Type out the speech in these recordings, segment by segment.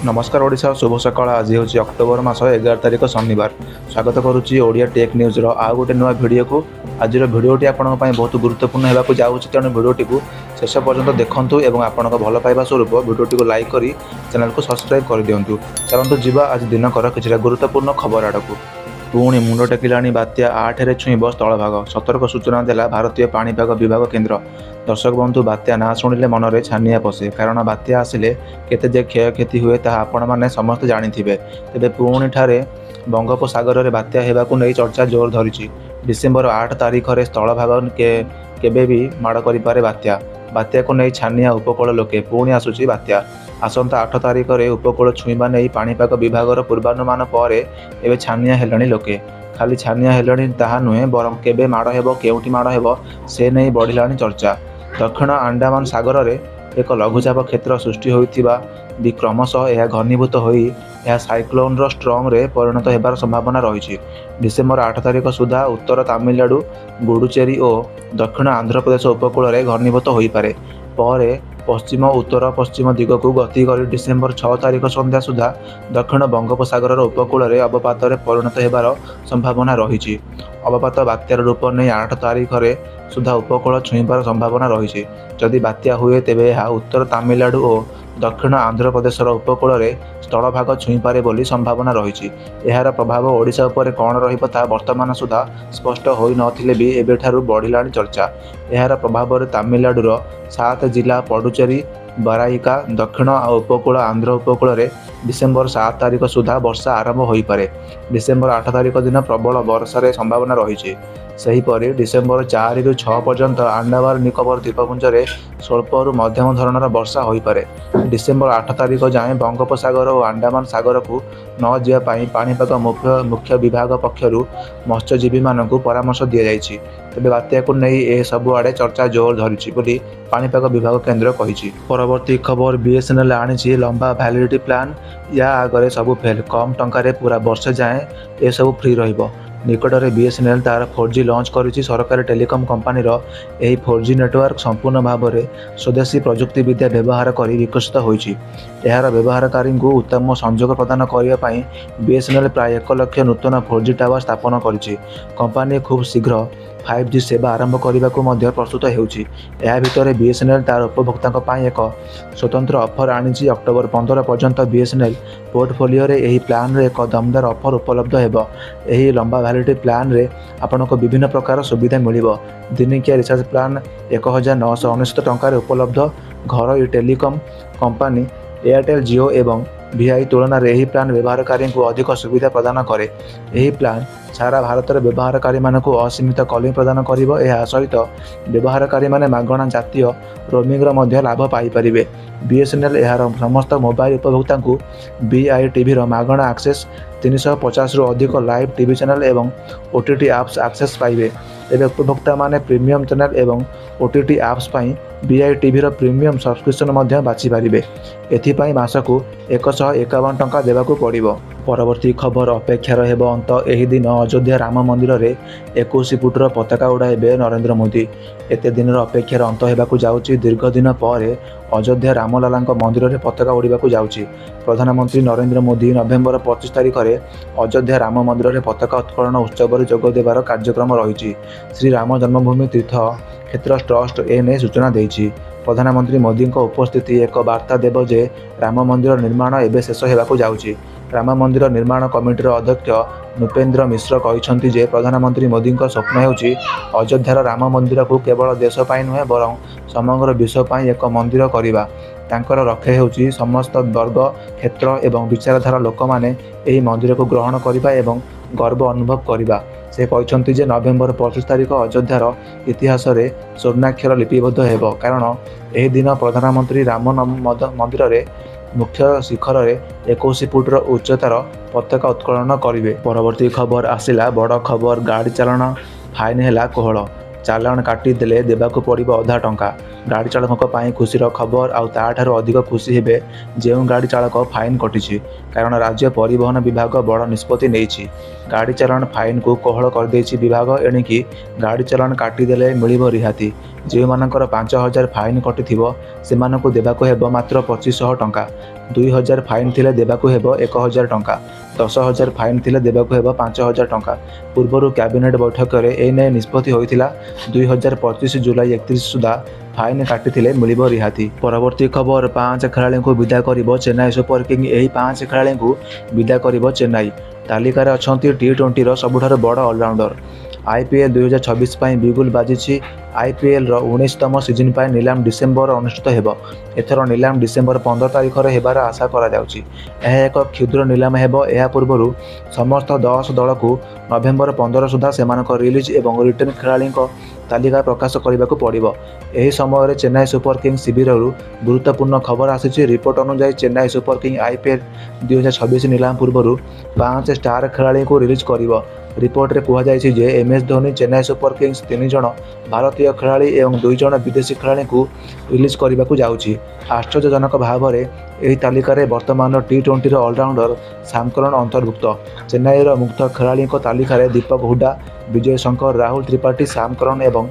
ନମସ୍କାର ଓଡ଼ିଶା, ଶୁଭ ସକାଳ। ଆଜି ହେଉଛି ଅକ୍ଟୋବର ମାସ 11 ତାରିଖ, ଶନିବାର। ସ୍ୱାଗତ କରୁଛି ଓଡ଼ିଆ ଟେକ୍ ନ୍ୟୁଜ୍ର ଆଉ ଗୋଟେ ନୂଆ ଭିଡ଼ିଓକୁ। ଆଜିର ଭିଡ଼ିଓଟି ଆପଣଙ୍କ ପାଇଁ ବହୁତ ଗୁରୁତ୍ୱପୂର୍ଣ୍ଣ ହେବାକୁ ଯାଉଛି, ତେଣୁ ଭିଡ଼ିଓଟିକୁ ଶେଷ ପର୍ଯ୍ୟନ୍ତ ଦେଖନ୍ତୁ ଏବଂ ଆପଣଙ୍କ ଭଲ ପାଇବା ସ୍ୱରୂପ ଭିଡ଼ିଓଟିକୁ ଲାଇକ୍ କରି ଚ୍ୟାନେଲକୁ ସବସ୍କ୍ରାଇବ୍ କରିଦିଅନ୍ତୁ। ଚାଲନ୍ତୁ ଯିବା ଆଜି ଦିନକର କିଛିଟା ଗୁରୁତ୍ୱପୂର୍ଣ୍ଣ ଖବର ଆଡ଼କୁ। ପୁଣି ମୁଣ୍ଡ ଟେକିଲାଣି ବାତ୍ୟା, 8ରେ ଛୁଇଁବ ସ୍ଥଳଭାଗ, ସତର୍କ ସୂଚନା ଦେଲା ଭାରତୀୟ ପାଣିପାଗ ବିଭାଗ କେନ୍ଦ୍ର। ଦର୍ଶକ ବନ୍ଧୁ, ବାତ୍ୟା ନାଁ ଶୁଣିଲେ ମନରେ ଛାନିଆ ପଶେ। କାରଣ ବାତ୍ୟା ଆସିଲେ କେତେ ଯେ କ୍ଷୟକ୍ଷତି ହୁଏ, ତାହା ଆପଣମାନେ ସମସ୍ତେ ଜାଣିଥିବେ। ତେବେ ପୁଣି ଠାରେ ବଙ୍ଗୋପସାଗରରେ ବାତ୍ୟା ହେବାକୁ ନେଇ ଚର୍ଚ୍ଚା ଜୋର ଧରିଛି। ଡିସେମ୍ବର 8 ତାରିଖରେ ସ୍ଥଳଭାଗ କେବେ ବି ମାଡ଼ କରିପାରେ ବାତ୍ୟା। ବାତ୍ୟାକୁ ନେଇ ଛାନିଆ ଉପକୂଳ ଲୋକେ। ପୁଣି ଆସୁଛି ବାତ୍ୟା। ଆସନ୍ତା 8 ତାରିଖରେ ଉପକୂଳ ଛୁଇଁବା ନେଇ ପାଣିପାଗ ବିଭାଗର ପୂର୍ବାନୁମାନ ପରେ ଏବେ ଛାନିଆ ହେଲେଣି ଲୋକେ। ଖାଲି ଛାନିଆ ହେଲେଣି ତାହା ନୁହେଁ, ବରଂ କେବେ ମାଡ଼ ହେବ, କେଉଁଠି ମାଡ଼ ହେବ, ସେ ନେଇ ବଢ଼ିଲାଣି ଚର୍ଚ୍ଚା। ଦକ୍ଷିଣ ଆଣ୍ଡାମାନ ସାଗରରେ ଏକ ଲଘୁଚାପ କ୍ଷେତ୍ର ସୃଷ୍ଟି ହୋଇଥିବା ବି କ୍ରମଶଃ ଏହା ଘନୀଭୂତ ହୋଇ ଏହା ସାଇକ୍ଲୋନ୍ର ଷ୍ଟ୍ରମରେ ପରିଣତ ହେବାର ସମ୍ଭାବନା ରହିଛି। ଡିସେମ୍ବର 8 ତାରିଖ ସୁଦ୍ଧା ଉତ୍ତର ତାମିଲନାଡୁ, ପୁଡୁଚେରୀ ଓ ଦକ୍ଷିଣ ଆନ୍ଧ୍ରପ୍ରଦେଶ ଉପକୂଳରେ ଘନୀଭୂତ ହୋଇପାରେ। ପରେ ପଶ୍ଚିମ ଉତ୍ତର ପଶ୍ଚିମ ଦିଗକୁ ଗତି କରି ଡିସେମ୍ବର 6 ତାରିଖ ସନ୍ଧ୍ୟା ସୁଦ୍ଧା ଦକ୍ଷିଣ ବଙ୍ଗୋପସାଗରର ଉପକୂଳରେ ଅବପାତରେ ପରିଣତ ହେବାର ସମ୍ଭାବନା ରହିଛି। ଅବପାତ ବାତ୍ୟାର ରୂପ ନେଇ 8 ତାରିଖରେ ସୁଦ୍ଧା ଉପକୂଳ ଛୁଇଁବାର ସମ୍ଭାବନା ରହିଛି। ଯଦି ବାତ୍ୟା ହୁଏ, ତେବେ ଏହା ଉତ୍ତର ତାମିଲନାଡୁ ଓ ଦକ୍ଷିଣ ଆନ୍ଧ୍ରପ୍ରଦେଶର ଉପକୂଳରେ ସ୍ଥଳଭାଗ ଛୁଇଁପାରେ ବୋଲି ସମ୍ଭାବନା ରହିଛି। ଏହାର ପ୍ରଭାବ ଓଡ଼ିଶା ଉପରେ କ'ଣ ରହିବ, ତାହା ବର୍ତ୍ତମାନ ସୁଦ୍ଧା ସ୍ପଷ୍ଟ ହୋଇନଥିଲେ ବି ଏବେଠାରୁ ବଢ଼ିଲାଣି ଚର୍ଚ୍ଚା। ଏହାର ପ୍ରଭାବରେ ତାମିଲନାଡୁର ସାତ ଜିଲ୍ଲା, ପଡୁଚେରୀ, କରାଇକା, ଦକ୍ଷିଣ ଉପକୂଳ ଆନ୍ଧ୍ର ଉପକୂଳରେ ଡିସେମ୍ବର 7 ତାରିଖ ସୁଦ୍ଧା ବର୍ଷା ଆରମ୍ଭ ହୋଇପାରେ। ଡିସେମ୍ବର 8 ତାରିଖ ଦିନ ପ୍ରବଳ ବର୍ଷାର ସମ୍ଭାବନା ରହିଛି। ସେହିପରି ଡିସେମ୍ବର 4ରୁ 6 ପର୍ଯ୍ୟନ୍ତ ଆଣ୍ଡାମାନ ନିକୋବର ଦ୍ୱୀପପୁଞ୍ଜରେ ସ୍ୱଳ୍ପରୁ ମଧ୍ୟମ ଧରଣର ବର୍ଷା ହୋଇପାରେ। ଡିସେମ୍ବର 8 ତାରିଖ ଯାଏଁ ବଙ୍ଗୋପସାଗର ଓ ଆଣ୍ଡାମାନ ସାଗରକୁ ନ ଯିବା ପାଇଁ ପାଣିପାଗ ମୁଖ୍ୟ ବିଭାଗ ପକ୍ଷରୁ ମତ୍ସ୍ୟଜୀବୀମାନଙ୍କୁ ପରାମର୍ଶ ଦିଆଯାଇଛି। ତେବେ ବାତ୍ୟାକୁ ନେଇ ଏ ସବୁଆଡ଼େ ଚର୍ଚ୍ଚା ଜୋର ଧରିଛି ବୋଲି ପାଣିପାଗ ବିଭାଗ କେନ୍ଦ୍ର କହିଛି। ପରବର୍ତ୍ତୀ ଖବର, ବିଏସ୍ଏନ୍ଏଲ୍ ଆଣିଛି ଲମ୍ବା ଭ୍ୟାଲିଡିଟି ପ୍ଲାନ୍, ୟା ଆଗରେ ସବୁ ଫେଲ୍। କମ୍ ଟଙ୍କାରେ ପୁରା ବର୍ଷେ ଯାଏଁ ଏସବୁ ଫ୍ରି ରହିବ। ନିକଟରେ ବିଏସ୍ଏନ୍ଏଲ୍ ତା'ର 4G launch କରିଛି। ସରକାରୀ ଟେଲିକମ୍ କମ୍ପାନୀର ଏହି 4G network ସମ୍ପୂର୍ଣ୍ଣ ଭାବରେ ସ୍ୱଦେଶୀ ପ୍ରଯୁକ୍ତିବିଦ୍ୟା ବ୍ୟବହାର କରି ବିକଶିତ ହୋଇଛି। ଏହାର ବ୍ୟବହାରକାରୀଙ୍କୁ ଉତ୍ତମ ସଂଯୋଗ ପ୍ରଦାନ କରିବା ପାଇଁ ବିଏସ୍ଏନ୍ଏଲ୍ ପ୍ରାୟ 1 ଲକ୍ଷ ନୂତନ 4G tower ସ୍ଥାପନ କରିଛି। କମ୍ପାନୀ ଖୁବ୍ ଶୀଘ୍ର 5G ସେବା ଆରମ୍ଭ କରିବାକୁ ମଧ୍ୟ ପ୍ରସ୍ତୁତ ହେଉଛି। ଏହା ଭିତରେ ବିଏସ୍ଏନ୍ଏଲ୍ ତା'ର ଉପଭୋକ୍ତାଙ୍କ ପାଇଁ ଏକ ସ୍ୱତନ୍ତ୍ର ଅଫର୍ ଆଣିଛି। ଅକ୍ଟୋବର 15 ପର୍ଯ୍ୟନ୍ତ ବିଏସ୍ଏନ୍ଏଲ୍ ପୋର୍ଟଫୋଲିଓରେ ଏହି ପ୍ଲାନ୍ରେ ଏକ ଦମଦାର ଅଫର୍ ଉପଲବ୍ଧ ହେବ। ଏହି ଲମ୍ବା ଭ୍ୟାଲିଡିଟି ପ୍ଲାନ୍ରେ ଆପଣଙ୍କୁ ବିଭିନ୍ନ ପ୍ରକାର ସୁବିଧା ମିଳିବ। ଦିନିକିଆ ରିଚାର୍ଜ ପ୍ଲାନ୍ 1999 ଟଙ୍କାରେ ଉପଲବ୍ଧ। ଘରୋଇ ଟେଲିକମ୍ କମ୍ପାନୀ ଏୟାରଟେଲ୍, ଜିଓ ଏବଂ ଭିଆଇ ତୁଳନାରେ ଏହି ପ୍ଲାନ୍ ବ୍ୟବହାରକାରୀଙ୍କୁ ଅଧିକ ସୁବିଧା ପ୍ରଦାନ କରେ। ଏହି ପ୍ଲାନ୍ ସାରା ଭାରତରେ ବ୍ୟବହାରକାରୀମାନଙ୍କୁ ଅସୀମିତ କଲିଂ ପ୍ରଦାନ କରିବ। ଏହା ସହିତ ବ୍ୟବହାରକାରୀମାନେ ମାଗଣା ଜାତୀୟ ରୋମିଂର ମଧ୍ୟ ଲାଭ ପାଇପାରିବେ। ବିଏସ୍ଏନ୍ଏଲ୍ ଏହାର ସମସ୍ତ ମୋବାଇଲ ଉପଭୋକ୍ତାଙ୍କୁ ଭିଆଇ ଟିଭିର ମାଗଣା ଆକ୍ସେସ୍, 350ରୁ ଅଧିକ ଲାଇଭ୍ ଟିଭି ଚ୍ୟାନେଲ୍ ଏବଂ ଓଟିଟି ଆପ୍ସ ଆକ୍ସେସ୍ ପାଇବେ। ତେବେ ଉପଭୋକ୍ତାମାନେ ପ୍ରିମିୟମ୍ ଚ୍ୟାନେଲ୍ ଏବଂ ଓଟିଟି ଆପ୍ସ ପାଇଁ ଭିଆଇ ଟିଭିର ପ୍ରିମିୟମ୍ ସବସ୍କ୍ରିପସନ୍ ମଧ୍ୟ ବାଛିପାରିବେ। ଏଥିପାଇଁ ମାସକୁ 151 ଟଙ୍କା ଦେବାକୁ ପଡ଼ିବ। ପରବର୍ତ୍ତୀ ଖବର, ଅପେକ୍ଷାର ହେବ ଅନ୍ତ। ଏହି ଦିନ ଅଯୋଧ୍ୟା ରାମ ମନ୍ଦିରରେ 21 ଫୁଟର ପତାକା ଉଡ଼ାଇବେ ନରେନ୍ଦ୍ର ମୋଦି। ଏତେ ଦିନର ଅପେକ୍ଷାର ଅନ୍ତ ହେବାକୁ ଯାଉଛି। ଦୀର୍ଘ ଦିନ ପରେ ଅଯୋଧ୍ୟା ରାମଲାଲାଙ୍କ ମନ୍ଦିରରେ ପତାକା ଉଡ଼ିବାକୁ ଯାଉଛି। ପ୍ରଧାନମନ୍ତ୍ରୀ ନରେନ୍ଦ୍ର ମୋଦି ନଭେମ୍ବର 25 ତାରିଖରେ ଅଯୋଧ୍ୟା ରାମ ମନ୍ଦିରରେ ପତାକା ଉତ୍ତୋଳନ ଉତ୍ସବରେ ଯୋଗ ଦେବାର କାର୍ଯ୍ୟକ୍ରମ ରହିଛି। ଶ୍ରୀରାମ ଜନ୍ମଭୂମି ତୀର୍ଥ କ୍ଷେତ୍ର ଟ୍ରଷ୍ଟ ଏ ନେଇ ସୂଚନା ଦେଇଛି। ପ୍ରଧାନମନ୍ତ୍ରୀ ମୋଦିଙ୍କ ଉପସ୍ଥିତି ଏକ ବାର୍ତ୍ତା ଦେବ ଯେ ରାମ ମନ୍ଦିର ନିର୍ମାଣ ଏବେ ଶେଷ ହେବାକୁ ଯାଉଛି। ରାମ ମନ୍ଦିର ନିର୍ମାଣ କମିଟିର ଅଧ୍ୟକ୍ଷ ନୃପେନ୍ଦ୍ର ମିଶ୍ର କହିଛନ୍ତି ଯେ ପ୍ରଧାନମନ୍ତ୍ରୀ ମୋଦିଙ୍କ ସ୍ୱପ୍ନ ହେଉଛି ଅଯୋଧ୍ୟାର ରାମ ମନ୍ଦିରକୁ କେବଳ ଦେଶ ପାଇଁ ନୁହେଁ, ବରଂ ସମଗ୍ର ବିଶ୍ୱ ପାଇଁ ଏକ ମନ୍ଦିର କରିବା। ତାଙ୍କର ଲକ୍ଷ୍ୟ ହେଉଛି ସମସ୍ତ ବର୍ଗ, କ୍ଷେତ୍ର ଏବଂ ବିଚାରଧାରା ଲୋକମାନେ ଏହି ମନ୍ଦିରକୁ ଗ୍ରହଣ କରିବା ଏବଂ ଗର୍ବ ଅନୁଭବ କରିବା। ସେ କହିଛନ୍ତି ଯେ ନଭେମ୍ବର 25 ତାରିଖ ଅଯୋଧ୍ୟାର ଇତିହାସରେ ସ୍ୱର୍ଣ୍ଣାକ୍ଷର ଲିପିବଦ୍ଧ ହେବ, କାରଣ ଏହି ଦିନ ପ୍ରଧାନମନ୍ତ୍ରୀ ରାମ ମନ୍ଦିରରେ ମୁଖ୍ୟ ଶିଖରରେ 21 ଫୁଟର ଉଚ୍ଚତାର ପତାକା ଉତ୍ତୋଳନ କରିବେ। ପରବର୍ତ୍ତୀ ଖବର ଆସିଲା ବଡ଼ ଖବର, ଗାଡ଼ି ଚାଲାଣ ଫାଇନ୍ ହେଲା କୋହଳ। ଚାଲାଣ କାଟିଦେଲେ ଦେବାକୁ ପଡ଼ିବ ଅଧା ଟଙ୍କା। ଗାଡ଼ି ଚାଳକଙ୍କ ପାଇଁ ଖୁସିର ଖବର। ଆଉ ତାଠାରୁ ଅଧିକ ଖୁସି ହେବେ ଯେଉଁ ଗାଡ଼ି ଚାଳକ ଫାଇନ୍ କଟିଛି। କାରଣ ରାଜ୍ୟ ପରିବହନ ବିଭାଗ ବଡ଼ ନିଷ୍ପତ୍ତି ନେଇଛି। ଗାଡ଼ି ଚାଲାଣ ଫାଇନ୍କୁ କୋହଳ କରିଦେଇଛି ବିଭାଗ। ଏଣିକି ଗାଡ଼ି ଚାଲାଣ କାଟିଦେଲେ ମିଳିବ ରିହାତି। ଯେଉଁମାନଙ୍କର 5000 ଫାଇନ୍ କଟିଥିବ ସେମାନଙ୍କୁ ଦେବାକୁ ହେବ ମାତ୍ର 2500 ଟଙ୍କା। 2000 ଫାଇନ୍ ଥିଲେ ଦେବାକୁ ହେବ 1000 ଟଙ୍କା। 10,000 ଫାଇନ୍ ଥିଲେ ଦେବାକୁ ହେବ 5000 ଟଙ୍କା। ପୂର୍ବରୁ କ୍ୟାବିନେଟ୍ ବୈଠକରେ ଏନେଇ ନିଷ୍ପତ୍ତି ହୋଇଥିଲା। 2025 ଜୁଲାଇ 31 ସୁଦ୍ଧା ଫାଇନ୍ କାଟିଥିଲେ ମିଳିବ ରିହାତି। ପରବର୍ତ୍ତୀ ଖବର, 5 ଖେଳାଳିଙ୍କୁ ବିଦା କରିବ ଚେନ୍ନାଇ ସୁପର କିଙ୍ଗ। ଏହି 5 ଖେଳାଳିଙ୍କୁ ବିଦା କରିବ ଚେନ୍ନାଇ। ତାଲିକାରେ ଅଛନ୍ତି ଟି-20ର ସବୁଠାରୁ ବଡ଼ ଅଲରାଉଣ୍ଡର। ଆଇପିଏଲ୍ 2026 ପାଇଁ ବିଗୁଲ ବାଜିଛି। ଆଇପିଏଲ୍ର 19ତମ ସିଜନ୍ ପାଇଁ ନିଲାମ ଡିସେମ୍ବର ଅନୁଷ୍ଠିତ ହେବ। ଏଥର ନିଲାମ ଡିସେମ୍ବର 15 ତାରିଖରେ ହେବାର ଆଶା କରାଯାଉଛି। ଏହା ଏକ କ୍ଷୁଦ୍ର ନିଲାମ ହେବ। ଏହା ପୂର୍ବରୁ ସମସ୍ତ 10 ଦଳକୁ ନଭେମ୍ବର 15 ସୁଦ୍ଧା ସେମାନଙ୍କ ରିଲିଜ୍ ଏବଂ ରିଟେନ୍ ଖେଳାଳିଙ୍କ ତାଲିକା ପ୍ରକାଶ କରିବାକୁ ପଡ଼ିବ। ଏହି ସମୟରେ ଚେନ୍ନାଇ ସୁପର କିଙ୍ଗ ଶିବିରରୁ ଗୁରୁତ୍ୱପୂର୍ଣ୍ଣ ଖବର ଆସିଛି। ରିପୋର୍ଟ ଅନୁଯାୟୀ, ଚେନ୍ନାଇ ସୁପର କିଙ୍ଗ ଆଇପିଏଲ୍ 2026 ନିଲାମ ପୂର୍ବରୁ 5 ଷ୍ଟାର ଖେଳାଳିଙ୍କୁ ରିଲିଜ୍ କରିବ। ରିପୋର୍ଟରେ କୁହାଯାଇଛି ଯେ M S Dhoni Chennai super kings 3 ଜଣ ଭାରତୀୟ ଖେଳାଳି ଏବଂ 2 ଜଣ ବିଦେଶୀ ଖେଳାଳିଙ୍କୁ ରିଲିଜ୍ କରିବାକୁ ଯାଉଛି। ଆଶ୍ଚର୍ଯ୍ୟଜନକ ଭାବରେ ଏହି ତାଲିକାରେ ବର୍ତ୍ତମାନର ଟି-20ର ଅଲରାଉଣ୍ଡର ସାମ୍ କରନ୍ ଅନ୍ତର୍ଭୁକ୍ତ। ଚେନ୍ନାଇର ମୁକ୍ତ ଖେଳାଳିଙ୍କ ତାଲିକାରେ ଦୀପକ ହୁଡା, ବିଜୟ ଶଙ୍କର, ରାହୁଲ ତ୍ରିପାଠୀ, ସାମ୍ କରନ୍ ଏବଂ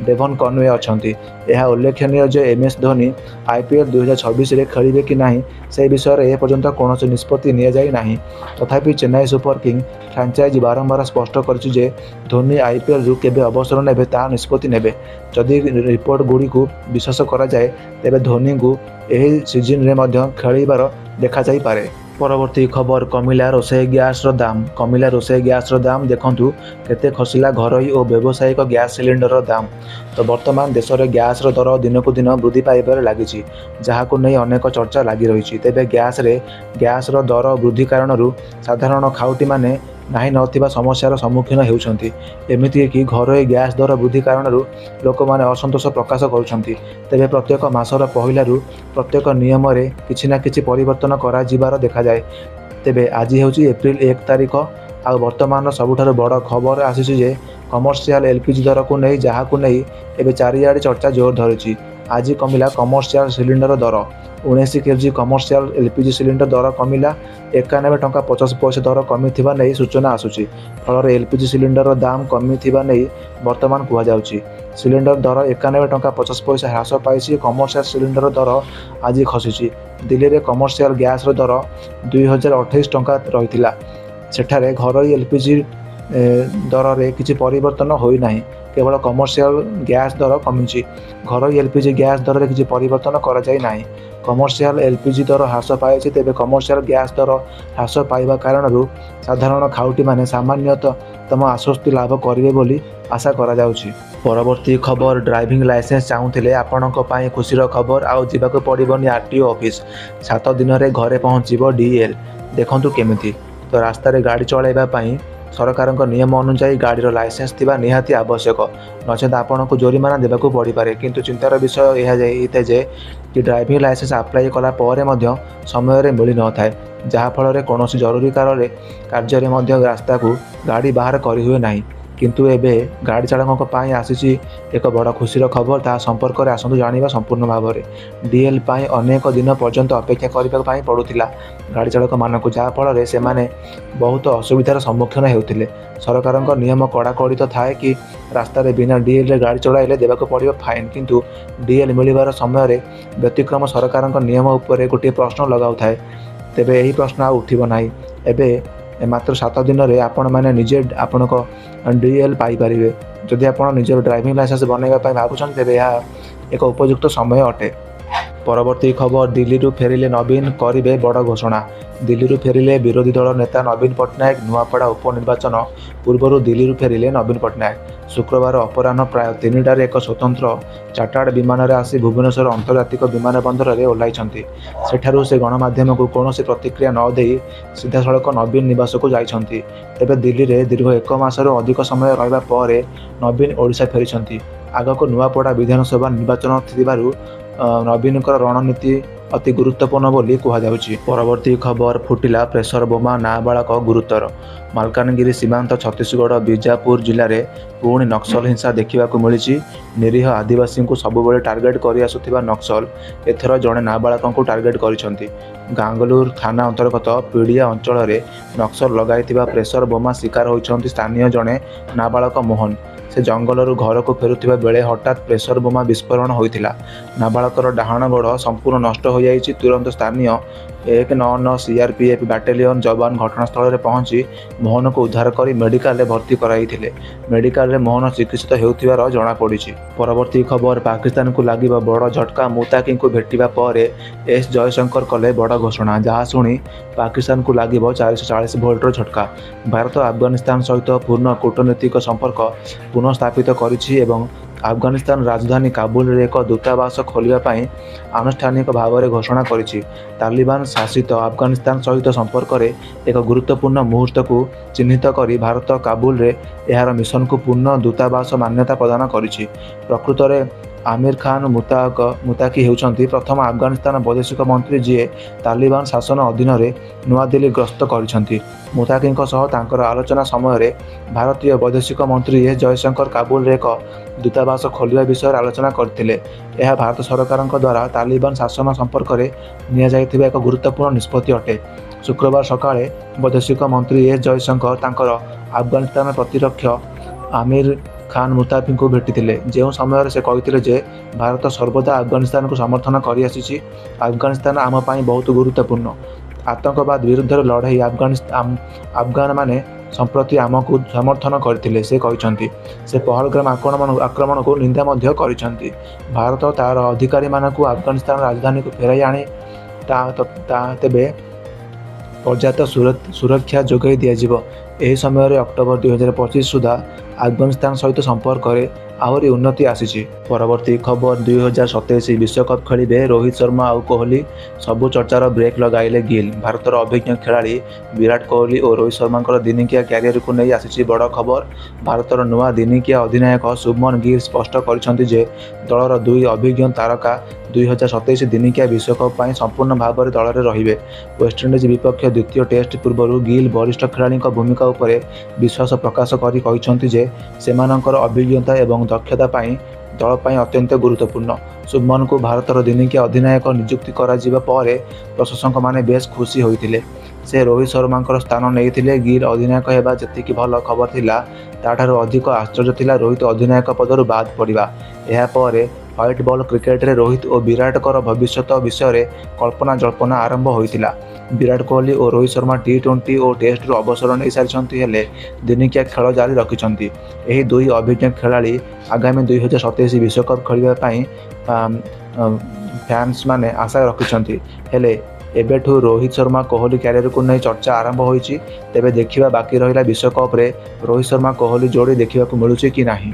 ଡେଭନ୍ କନୱେ ଅଛନ୍ତି। ଏହା ଉଲ୍ଲେଖନୀୟ ଯେ ଏମ୍ଏସ୍ ଧୋନି ଆଇପିଏଲ୍ 2026ରେ ଖେଳିବେ କି ନାହିଁ ସେ ବିଷୟରେ ଏପର୍ଯ୍ୟନ୍ତ କୌଣସି ନିଷ୍ପତ୍ତି ନିଆଯାଇ ନାହିଁ। ତଥାପି ଚେନ୍ନାଇ ସୁପର କିଙ୍ଗ ଫ୍ରାଞ୍ଚାଇଜ୍ ବାରମ୍ବାର ସ୍ପଷ୍ଟ କରିଛି ଯେ ଧୋନି ଆଇପିଏଲ୍ରୁ କେବେ ଅବସର ନେବେ ତାହା ନିଷ୍ପତ୍ତି ନେବେ। ଯଦି ରିପୋର୍ଟଗୁଡ଼ିକୁ ବିଶ୍ୱାସ କରାଯାଏ, ତେବେ ଧୋନିଙ୍କୁ ଏହି ସିଜନରେ ମଧ୍ୟ ଖେଳିବାର ଦେଖାଯାଇପାରେ। ପରବର୍ତ୍ତୀ ଖବର, କମିଲା ରୋଷେଇ ଗ୍ୟାସର ଦାମ। କମିଲା ରୋଷେଇ ଗ୍ୟାସର ଦାମ। ଦେଖନ୍ତୁ କେତେ ଖସିଲା ଘରୋଇ ଓ ବ୍ୟବସାୟିକ ଗ୍ୟାସ ସିଲିଣ୍ଡରର ଦାମ। ତ ବର୍ତ୍ତମାନ ଦେଶରେ ଗ୍ୟାସର ଦର ଦିନକୁ ଦିନ ବୃଦ୍ଧି ପାଇବାରେ ଲାଗିଛି, ଯାହାକୁ ନେଇ ଅନେକ ଚର୍ଚ୍ଚା ଲାଗି ରହିଛି। ତେବେ ଗ୍ୟାସର ଦର ବୃଦ୍ଧି କାରଣରୁ ସାଧାରଣ ଖାଉଟିମାନେ ନାହିଁ ନଥିବା ସମସ୍ୟାର ସମ୍ମୁଖୀନ ହେଉଛନ୍ତି। ଏମିତିକି ଘରୋଇ ଗ୍ୟାସ ଦର ବୃଦ୍ଧି କାରଣରୁ ଲୋକମାନେ ଅସନ୍ତୋଷ ପ୍ରକାଶ କରୁଛନ୍ତି। ତେବେ ପ୍ରତ୍ୟେକ ମାସର ପହିଲାରୁ ପ୍ରତ୍ୟେକ ନିୟମରେ କିଛି ନା କିଛି ପରିବର୍ତ୍ତନ କରାଯିବାର ଦେଖାଯାଏ। ତେବେ ଆଜି ହେଉଛି ଏପ୍ରିଲ 1 ତାରିଖ। ଆଉ ବର୍ତ୍ତମାନର ସବୁଠାରୁ ବଡ଼ ଖବର ଆସିଛି ଯେ କମର୍ସିଆଲ ଏଲ୍ପିଜି ଦରକୁ ନେଇ, ଯାହାକୁ ନେଇ ଏବେ ଚାରିଆଡ଼େ ଚର୍ଚ୍ଚା ଜୋର ଧରିଛି। ଆଜି କମିଲା କମର୍ସିଆଲ ସିଲିଣ୍ଡର ଦର। 19 କେଜି କମର୍ସିଆଲ ଏଲ୍ପିଜି ସିଲିଣ୍ଡର ଦର କମିଲା। 91 ଟଙ୍କା 50 ପଇସା ଦର କମିଥିବା ନେଇ ସୂଚନା ଆସୁଛି। ଫଳରେ ଏଲ୍ପିଜି ସିଲିଣ୍ଡରର ଦାମ କମିଥିବା ନେଇ ବର୍ତ୍ତମାନ କୁହାଯାଉଛି। ସିଲିଣ୍ଡର ଦର 91 ଟଙ୍କା 50 ପଇସା ହ୍ରାସ ପାଇଛି। କମର୍ସିଆଲ ସିଲିଣ୍ଡର ଦର ଆଜି ଖସିଛି। ଦିଲ୍ଲୀରେ କମର୍ସିଆଲ ଗ୍ୟାସର ଦର 2028 ଟଙ୍କା ରହିଥିଲା। ସେଠାରେ ଘରୋଇ ଏଲ୍ପିଜି ଦରରେ କିଛି ପରିବର୍ତ୍ତନ ହୋଇନାହିଁ। କେବଳ କମର୍ସିଆଲ ଗ୍ୟାସ ଦର କମିଛି। ଘରୋଇ ଏଲ୍ପିଜି ଗ୍ୟାସ ଦରରେ କିଛି ପରିବର୍ତ୍ତନ କରାଯାଇ ନାହିଁ। କମର୍ସିଆଲ ଏଲ୍ପିଜି ଦର ହ୍ରାସ ପାଇଛି। ତେବେ କମର୍ସିଆଲ ଗ୍ୟାସ ଦର ହ୍ରାସ ପାଇବା କାରଣରୁ ସାଧାରଣ ଖାଉଟିମାନେ ସାମାନ୍ୟତମ ଆଶ୍ୱସ୍ତି ଲାଭ କରିବେ ବୋଲି ଆଶା କରାଯାଉଛି। ପରବର୍ତ୍ତୀ ଖବର, ଡ୍ରାଇଭିଂ ଲାଇସେନ୍ସ ଚାହୁଁଥିଲେ ଆପଣଙ୍କ ପାଇଁ ଖୁସିର ଖବର। ଆଉ ଯିବାକୁ ପଡ଼ିବନି ଆରଟିଓ ଅଫିସ। 7 ଦିନରେ ଘରେ ପହଞ୍ଚିବ ଡିଏଲ୍। ଦେଖନ୍ତୁ କେମିତି। ତ ରାସ୍ତାରେ ଗାଡ଼ି ଚଳାଇବା ପାଇଁ ସରକାରଙ୍କ ନିୟମ ଅନୁଯାୟୀ ଗାଡ଼ିର ଲାଇସେନ୍ସ ଥିବା ନିହାତି ଆବଶ୍ୟକ, ନଚେତ ଆପଣଙ୍କୁ ଜୋରିମାନା ଦେବାକୁ ପଡ଼ିପାରେ। କିନ୍ତୁ ଚିନ୍ତାର ବିଷୟ ଏହା ଯେ କି ଡ୍ରାଇଭିଂ ଲାଇସେନ୍ସ ଆପ୍ଲାଏ କଲା ପରେ ମଧ୍ୟ ସମୟରେ ମିଳିନଥାଏ, ଯାହାଫଳରେ କୌଣସି ଜରୁରୀ କାର୍ଯ୍ୟରେ ମଧ୍ୟ ରାସ୍ତାକୁ ଗାଡ଼ି ବାହାର କରିହୁଏ ନାହିଁ। କିନ୍ତୁ ଏବେ ଗାଡ଼ି ଚାଳକଙ୍କ ପାଇଁ ଆସିଛି ଏକ ବଡ଼ ଖୁସିର ଖବର। ତାହା ସମ୍ପର୍କରେ ଆସନ୍ତୁ ଜାଣିବା ସମ୍ପୂର୍ଣ୍ଣ ଭାବରେ। ଡିଏଲ୍ ପାଇଁ ଅନେକ ଦିନ ପର୍ଯ୍ୟନ୍ତ ଅପେକ୍ଷା କରିବା ପାଇଁ ପଡ଼ୁଥିଲା ଗାଡ଼ି ଚାଳକମାନଙ୍କୁ, ଯାହାଫଳରେ ସେମାନେ ବହୁତ ଅସୁବିଧାର ସମ୍ମୁଖୀନ ହେଉଥିଲେ। ସରକାରଙ୍କ ନିୟମ କଡ଼ାକଡ଼ି ତ ଥାଏ କି ରାସ୍ତାରେ ବିନା ଡିଏଲ୍ରେ ଗାଡ଼ି ଚଳାଇଲେ ଦେବାକୁ ପଡ଼ିବ ଫାଇନ୍। କିନ୍ତୁ ଡିଏଲ୍ ମିଳିବାର ସମୟରେ ବ୍ୟତିକ୍ରମ ସରକାରଙ୍କ ନିୟମ ଉପରେ ଗୋଟିଏ ପ୍ରଶ୍ନ ଲଗାଉଥାଏ। ତେବେ ଏହି ପ୍ରଶ୍ନ ଆଉ ଉଠିବ ନାହିଁ। ଏବେ ମାତ୍ର 7 ଦିନରେ ଆପଣମାନେ ନିଜେ ଆପଣଙ୍କ ଡିଏଲ୍ ପାଇପାରିବେ। ଯଦି ଆପଣ ନିଜର ଡ୍ରାଇଭିଂ ଲାଇସେନ୍ସ ବନାଇବା ପାଇଁ ଭାବୁଛନ୍ତି, ତେବେ ଏହା ଏକ ଉପଯୁକ୍ତ ସମୟ ଅଟେ। ପରବର୍ତ୍ତୀ ଖବର, ଦିଲ୍ଲୀରୁ ଫେରିଲେ ନବୀନ, କରିବେ ବଡ଼ ଘୋଷଣା। ଦିଲ୍ଲୀରୁ ଫେରିଲେ ବିରୋଧୀ ଦଳ ନେତା ନବୀନ ପଟ୍ଟନାୟକ। ନୂଆପଡ଼ା ଉପନିର୍ବାଚନ ପୂର୍ବରୁ ଦିଲ୍ଲୀରୁ ଫେରିଲେ ନବୀନ ପଟ୍ଟନାୟକ। ଶୁକ୍ରବାର ଅପରାହ୍ନ ପ୍ରାୟ 3ଟାରେ ଏକ ସ୍ୱତନ୍ତ୍ର ଚାର୍ଟାର୍ଡ ବିମାନରେ ଆସି ଭୁବନେଶ୍ୱର ଆନ୍ତର୍ଜାତିକ ବିମାନ ବନ୍ଦରରେ ଓହ୍ଲାଇଛନ୍ତି। ସେଠାରୁ ସେ ଗଣମାଧ୍ୟମକୁ କୌଣସି ପ୍ରତିକ୍ରିୟା ନ ଦେଇ ସିଧାସଳଖ ନବୀନ ନିବାସକୁ ଯାଇଛନ୍ତି। ତେବେ ଦିଲ୍ଲୀରେ ଦୀର୍ଘ ଏକ ମାସରୁ ଅଧିକ ସମୟ ରହିବା ପରେ ନବୀନ ଓଡ଼ିଶା ଫେରିଛନ୍ତି। ଆଗକୁ ନୂଆପଡ଼ା ବିଧାନସଭା ନିର୍ବାଚନ ଥିବାରୁ ନବୀନଙ୍କର ରଣନୀତି ଅତି ଗୁରୁତ୍ୱପୂର୍ଣ୍ଣ ବୋଲି କୁହାଯାଉଛି। ପରବର୍ତ୍ତୀ ଖବର, ଫୁଟିଲା ପ୍ରେସର ବୋମା, ନାବାଳକ ଗୁରୁତର। ମାଲକାନଗିରି ସୀମାନ୍ତ ଛତିଶଗଡ଼ ବିଜାପୁର ଜିଲ୍ଲାରେ ପୁଣି ନକ୍ସଲ ହିଂସା ଦେଖିବାକୁ ମିଳିଛି। ନିରୀହ ଆଦିବାସୀଙ୍କୁ ସବୁବେଳେ ଟାର୍ଗେଟ କରିଆସୁଥିବା ନକ୍ସଲ ଏଥର ଜଣେ ନାବାଳକଙ୍କୁ ଟାର୍ଗେଟ କରିଛନ୍ତି। ଗାଙ୍ଗଲୁର ଥାନା ଅନ୍ତର୍ଗତ ପିଡ଼ିଆ ଅଞ୍ଚଳରେ ନକ୍ସଲ ଲଗାଇଥିବା ପ୍ରେସର ବୋମା ଶିକାର ହୋଇଛନ୍ତି ସ୍ଥାନୀୟ ଜଣେ ନାବାଳକ ମୋହନ। ସେ ଜଙ୍ଗଲରୁ ଘରକୁ ଫେରୁଥିବା ବେଳେ ହଠାତ୍ ପ୍ରେସର ବୋମା ବିସ୍ଫୋରଣ ହୋଇଥିଲା। ନାବାଳକର ଡାହାଣ ଗୋଡ଼ ସମ୍ପୂର୍ଣ୍ଣ ନଷ୍ଟ ହୋଇଯାଇଛି। ତୁରନ୍ତ ସ୍ଥାନୀୟ 199 ସିଆର୍ପିଏଫ୍ ବାଟାଲିୟନ ଯବାନ ଘଟଣାସ୍ଥଳରେ ପହଞ୍ଚି ମୋହନକୁ ଉଦ୍ଧାର କରି ମେଡିକାଲରେ ଭର୍ତ୍ତି କରାଇଥିଲେ। ମେଡିକାଲରେ ମୋହନ ଚିକିତ୍ସିତ ହେଉଥିବାର ଜଣାପଡ଼ିଛି। ପରବର୍ତ୍ତୀ ଖବର, ପାକିସ୍ତାନକୁ ଲାଗିବ ବଡ଼ ଝଟକା। ମୁତାକିଙ୍କୁ ଭେଟିବା ପରେ ଏସ୍ ଜୟଶଙ୍କର କଲେ ବଡ଼ ଘୋଷଣା, ଯାହା ଶୁଣି ପାକିସ୍ତାନକୁ ଲାଗିବ 440 ଭୋଲ୍ଟର ଝଟକା। ଭାରତ ଆଫଗାନିସ୍ତାନ ସହିତ ପୂର୍ଣ୍ଣ କୂଟନୈତିକ ସମ୍ପର୍କ ପୁନଃସ୍ଥାପିତ କରିଛି ଏବଂ ଆଫଗାନିସ୍ତାନ ରାଜଧାନୀ କାବୁଲରେ ଏକ ଦୂତାବାସ ଖୋଲିବା ପାଇଁ ଆନୁଷ୍ଠାନିକ ଭାବରେ ଘୋଷଣା କରିଛି। ତାଲିବାନ ଶାସିତ ଆଫଗାନିସ୍ତାନ ସହିତ ସମ୍ପର୍କରେ ଏକ ଗୁରୁତ୍ୱପୂର୍ଣ୍ଣ ମୁହୂର୍ତ୍ତକୁ ଚିହ୍ନିତ କରି ଭାରତ କାବୁଲରେ ଏହାର ମିଶନକୁ ପୂର୍ଣ୍ଣ ଦୂତାବାସ ମାନ୍ୟତା ପ୍ରଦାନ କରିଛି। ପ୍ରକୃତରେ ଆମିର ଖାନ ମୁତାକି ହେଉଛନ୍ତି ପ୍ରଥମ ଆଫଗାନିସ୍ତାନ ବୈଦେଶିକ ମନ୍ତ୍ରୀ ଯିଏ ତାଲିବାନ ଶାସନ ଅଧୀନରେ ନୂଆଦିଲ୍ଲୀ ଗସ୍ତ କରିଛନ୍ତି। ମୁତାକିଙ୍କ ସହ ତାଙ୍କର ଆଲୋଚନା ସମୟରେ ଭାରତୀୟ ବୈଦେଶିକ ମନ୍ତ୍ରୀ ଏସ୍ ଜୟଶଙ୍କର କାବୁଲରେ ଏକ ଦୂତାବାସ ଖୋଲିବା ବିଷୟରେ ଆଲୋଚନା କରିଥିଲେ। ଏହା ଭାରତ ସରକାରଙ୍କ ଦ୍ୱାରା ତାଲିବାନ ଶାସନ ସମ୍ପର୍କରେ ନିଆଯାଇଥିବା ଏକ ଗୁରୁତ୍ୱପୂର୍ଣ୍ଣ ନିଷ୍ପତ୍ତି ଅଟେ। ଶୁକ୍ରବାର ସକାଳେ ବୈଦେଶିକ ମନ୍ତ୍ରୀ ଏସ୍ ଜୟଶଙ୍କର ତାଙ୍କର ଆଫଗାନିସ୍ତାନ ପ୍ରତିରକ୍ଷ ଆମିର ଖାନ ମୁତାକିଙ୍କୁ ଭେଟିଥିଲେ, ଯେଉଁ ସମୟରେ ସେ କହିଥିଲେ ଯେ ଭାରତ ସର୍ବଦା ଆଫଗାନିସ୍ତାନକୁ ସମର୍ଥନ କରିଆସିଛି। ଆଫଗାନିସ୍ତାନ ଆମ ପାଇଁ ବହୁତ ଗୁରୁତ୍ୱପୂର୍ଣ୍ଣ। ଆତଙ୍କବାଦ ବିରୁଦ୍ଧରେ ଲଢ଼େଇ ଆଫଗାନମାନେ ସମ୍ପ୍ରତି ଆମକୁ ସମର୍ଥନ କରିଥିଲେ, ସେ କହିଛନ୍ତି। ସେ ପହଲଗାମ ଆକ୍ରମଣକୁ ନିନ୍ଦା ମଧ୍ୟ କରିଛନ୍ତି। ଭାରତ ତା'ର ଅଧିକାରୀମାନଙ୍କୁ ଆଫଗାନିସ୍ତାନ ରାଜଧାନୀକୁ ଫେରାଇ ଆଣି ତେବେ ପର୍ଯ୍ୟାପ୍ତ ସୁରକ୍ଷା ଯୋଗାଇ ଦିଆଯିବ। ଏହି ସମୟରେ ଅକ୍ଟୋବର 2025 ସୁଦ୍ଧା ଆଫଗାନିସ୍ତାନ ସହିତ ସମ୍ପର୍କରେ ଆହୁରି ଉନ୍ନତି ଆସିଛି। ପରବର୍ତ୍ତୀ ଖବର, 2027 ବିଶ୍ୱକପ୍ ଖେଳିବେ ରୋହିତ ଶର୍ମା ଆଉ କୋହଲି, ସବୁ ଚର୍ଚ୍ଚାର ବ୍ରେକ୍ ଲଗାଇଲେ ଗିଲ୍। ଭାରତର ଅଭିଜ୍ଞ ଖେଳାଳି ବିରାଟ କୋହଲି ଓ ରୋହିତ ଶର୍ମାଙ୍କର ଦିନିକିଆ କ୍ୟାରିୟରକୁ ନେଇ ଆସିଛି ବଡ଼ ଖବର। ଭାରତର ନୂଆ ଦିନିକିଆ ଅଧିନାୟକ ଶୁଭମନ ଗିଲ୍ ସ୍ପଷ୍ଟ କରିଛନ୍ତି ଯେ ଦଳର ଦୁଇ ଅଭିଜ୍ଞ ତାରକା 2027 ଦିନିକିଆ ବିଶ୍ୱକପ୍ ପାଇଁ ସମ୍ପୂର୍ଣ୍ଣ ଭାବରେ ଦଳରେ ରହିବେ। ୱେଷ୍ଟଇଣ୍ଡିଜ୍ ବିପକ୍ଷ ଦ୍ୱିତୀୟ ଟେଷ୍ଟ ପୂର୍ବରୁ ଗିଲ୍ ବରିଷ୍ଠ ଖେଳାଳିଙ୍କ ଭୂମିକା ଉପରେ ବିଶ୍ୱାସ ପ୍ରକାଶ କରି କହିଛନ୍ତି ଯେ ସେମାନଙ୍କର ଅଭିଜ୍ଞତା ଏବଂ ଦକ୍ଷତା ପାଇଁ ଦଳ ପାଇଁ ଅତ୍ୟନ୍ତ ଗୁରୁତ୍ୱପୂର୍ଣ୍ଣ। ଶୁଭମନଙ୍କୁ ଭାରତର ଦିନିକିଆ ଅଧିନାୟକ ନିଯୁକ୍ତି କରାଯିବା ପରେ ପ୍ରଶଂସକମାନେ ବେଶ୍ ଖୁସି ହୋଇଥିଲେ। ସେ ରୋହିତ ଶର୍ମାଙ୍କର ସ୍ଥାନ ନେଇଥିଲେ। ଗିଲ୍ ଅଧିନାୟକ ହେବା ଯେତିକି ଭଲ ଖବର ଥିଲା, ତା'ଠାରୁ ଅଧିକ ଆଶ୍ଚର୍ଯ୍ୟ ଥିଲା ରୋହିତ ଅଧିନାୟକ ପଦରୁ ବାଦ୍ ପଡ଼ିବା। ଏହା ପରେ ହ୍ୱାଇଟ୍ ବଲ୍ କ୍ରିକେଟରେ ରୋହିତ ଓ ବିରାଟଙ୍କର ଭବିଷ୍ୟତ ବିଷୟରେ କଳ୍ପନା ଜଳ୍ପନା ଆରମ୍ଭ ହୋଇଥିଲା। ବିରାଟ କୋହଲି ଓ ରୋହିତ ଶର୍ମା ଟି-20 ଓ ଟେଷ୍ଟରୁ ଅବସର ନେଇସାରିଛନ୍ତି, ହେଲେ ଦିନିକିଆ ଖେଳ ଜାରି ରଖିଛନ୍ତି। ଏହି ଦୁଇ ଅଭିଜ୍ଞ ଖେଳାଳି ଆଗାମୀ 2027 ବିଶ୍ୱକପ୍ ଖେଳିବା ପାଇଁ ଫ୍ୟାନ୍ସମାନେ ଆଶା ରଖିଛନ୍ତି। ହେଲେ ଏବେଠୁ ରୋହିତ ଶର୍ମା କୋହଲି କ୍ୟାରିୟରକୁ ନେଇ ଚର୍ଚ୍ଚା ଆରମ୍ଭ ହୋଇଛି। ତେବେ ଦେଖିବା ବାକି ରହିଲା ବିଶ୍ୱକପରେ ରୋହିତ ଶର୍ମା କୋହଲି ଯୋଡ଼ି ଦେଖିବାକୁ ମିଳୁଛି କି ନାହିଁ।